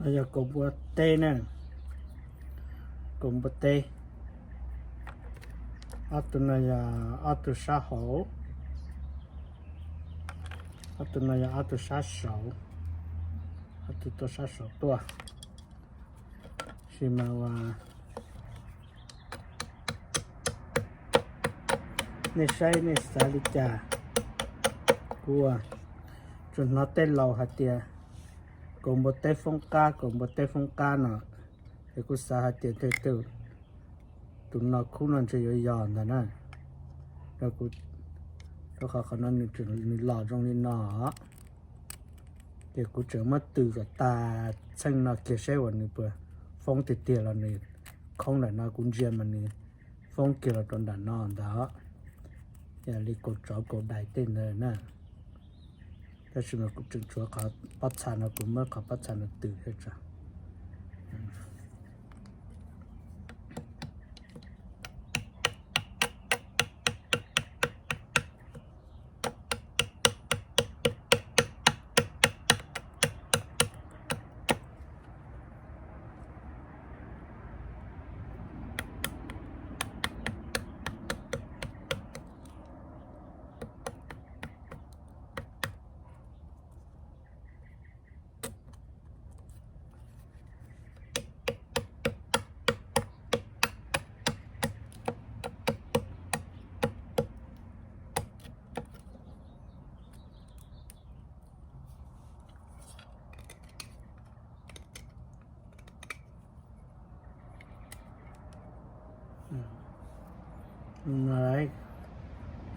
Yog kaus npua teb na, kaus npua teb. Ob tug no yog ob tug sab hauv, ob tug no yog ob tug sab saud, ob tug tuaj sab saud tuaj. Sis mas ua nej saib nej xav li cas. Kuv tsuas hnov tej laus hais tias kaus npua teb foob qab, kaus npua teb foob qab no, es kuv xav hais tias tej tus no khub no ntshe yuav yog ntag na. Rau qhov qhov no nws los zoo li no, ces kuv tseem muab tws kom tag txheej no kiag seb uas nws puas foob tiag tiag los nws khoob nram no. Kuv ntsia mas nws foob kiag los rau nram no ntag, yog li kaus tsov kaus dais tej ntawd na. Tab sis mas kuv tseem tshuav qhov pob txha no, kuv muab qhov pob txha no tws thiab tso.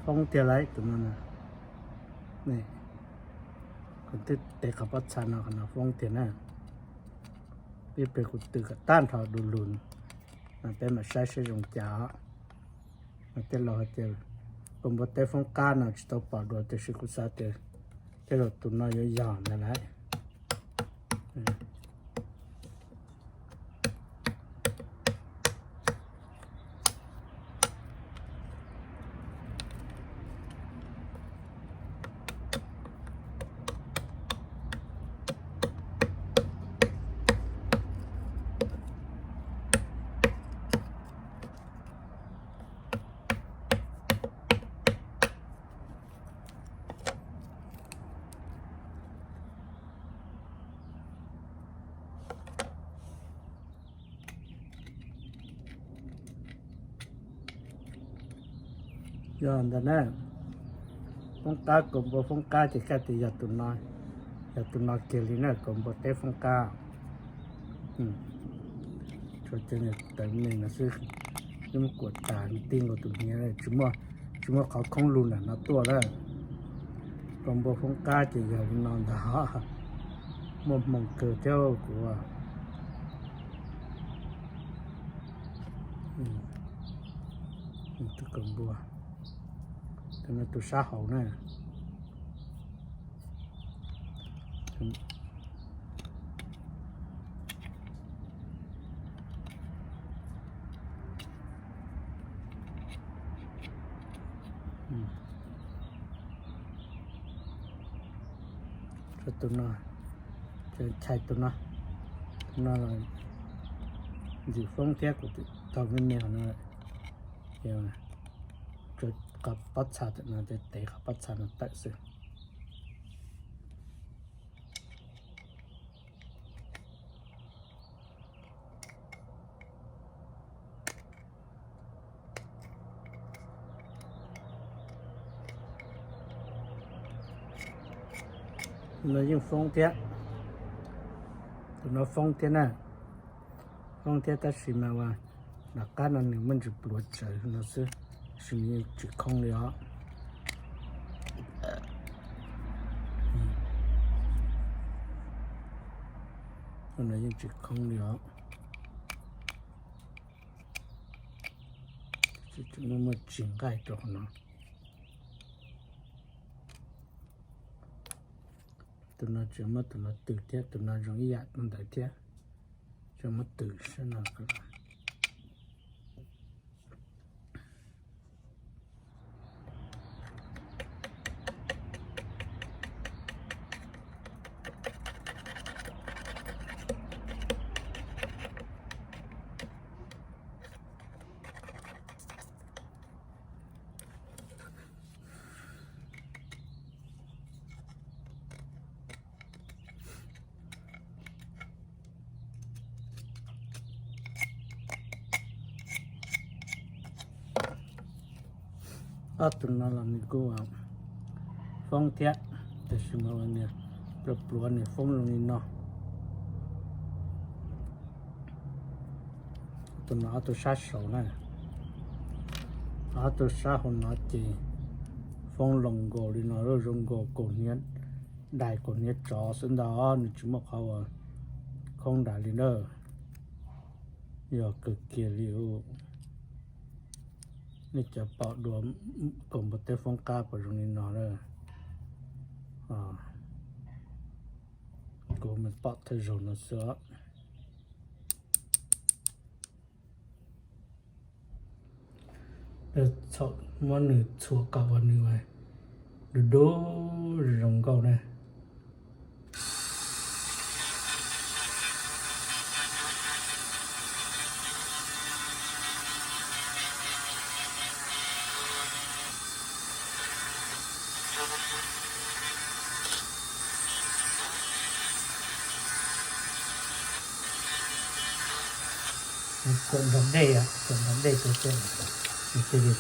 Foob tiag lauj tus no. Kuv twb tes qhov pob txha no, qhov no foob tiag na. Ib pliag kuv tws kom tag nrho du lug, peb mam saib seb zoo cas. Mas tej laus hais tias kaus npua teb foob qab no tsis tau pom dua, tiam sis kuv xav tias tej zaum tus no yuav yog ntag lauj. Yog ntag na, foob qab, kaus npua foob qab ces kaj tias yog tus no, yog tus no kiag li na, kaus npua teb foob qab. Tsuas cov niag tawv me no xwb, twb muab kuam tas ti nkaus tus hniav, tsis muaj qhov khoob lug nram no tuaj lawm. Kaus npua foob qab ces yog li no ntag, muaj hmoo kawg thiab kuv. Tus kaus npua, tus no tus sab hauv na. Tus no, chais tus no, tus no ntxim foob thiab, kuv tau me me hov no. Qhov pob txha no, tev qhov pob txha no tawm xwb. No yeej foob thiab, tus no foob thiab na, foob thiab tab sis mas ua nram qab no nws muaj ntsis pluav tsawv no xwb, tab sis nws yeej tsis khoob li os. No yeej tsis khoob li os. Muaj muaj tsis nqaij rau qhov no. Tus no tseem muab tus no tws thiab, tus no zoo ib yam tus ntawd thiab. Tseem muab tws saib no. Ob tug no los nws kuj foob thiab, tiam sis mas pluav pluav nws foob zoo li no. Tus no ob tug sab saud na, ob tug sab hauv no ces foob zoo nkaus li no, zoo nkaus kaus hniav dais kaus hniav tsov xwb ntag, nws tsis muaj qhov uas khoob nrad li na. Yog kawg kiag li. Nej cov pom dua kaus npua teb foob qab puas zoo li no na? Kuv mas pom thawj zaug no xwb. Txhob muab nws txhuam kom uas nws du du zoo nkauj na. Txuam nrog dej, txuam nrog dej rau thiab, nws thiaj li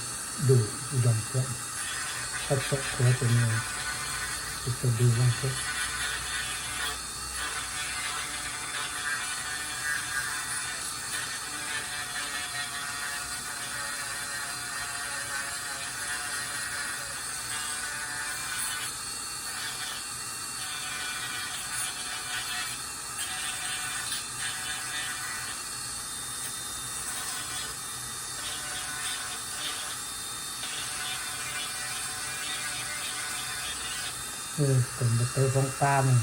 du zoo thiab. Koj txuam qhuav ces nws tsis tau du zoo thiab. Kaus npua teb foob qab no,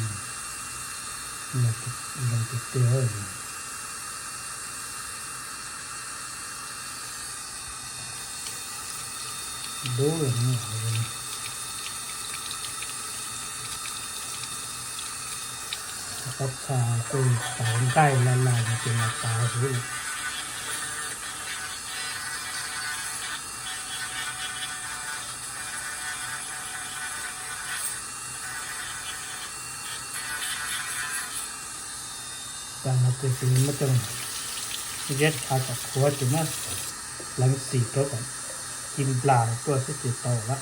zoo tiag tiag. Dub los, qab txha kuj tau nqaij laj laj no ces mas tas xwb. Tam no ces muab coj ziab tshav kom qhuav ces muab pleev xim rau kom ci nplas tuaj xwb ces tau lawm.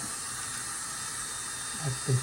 Ob tug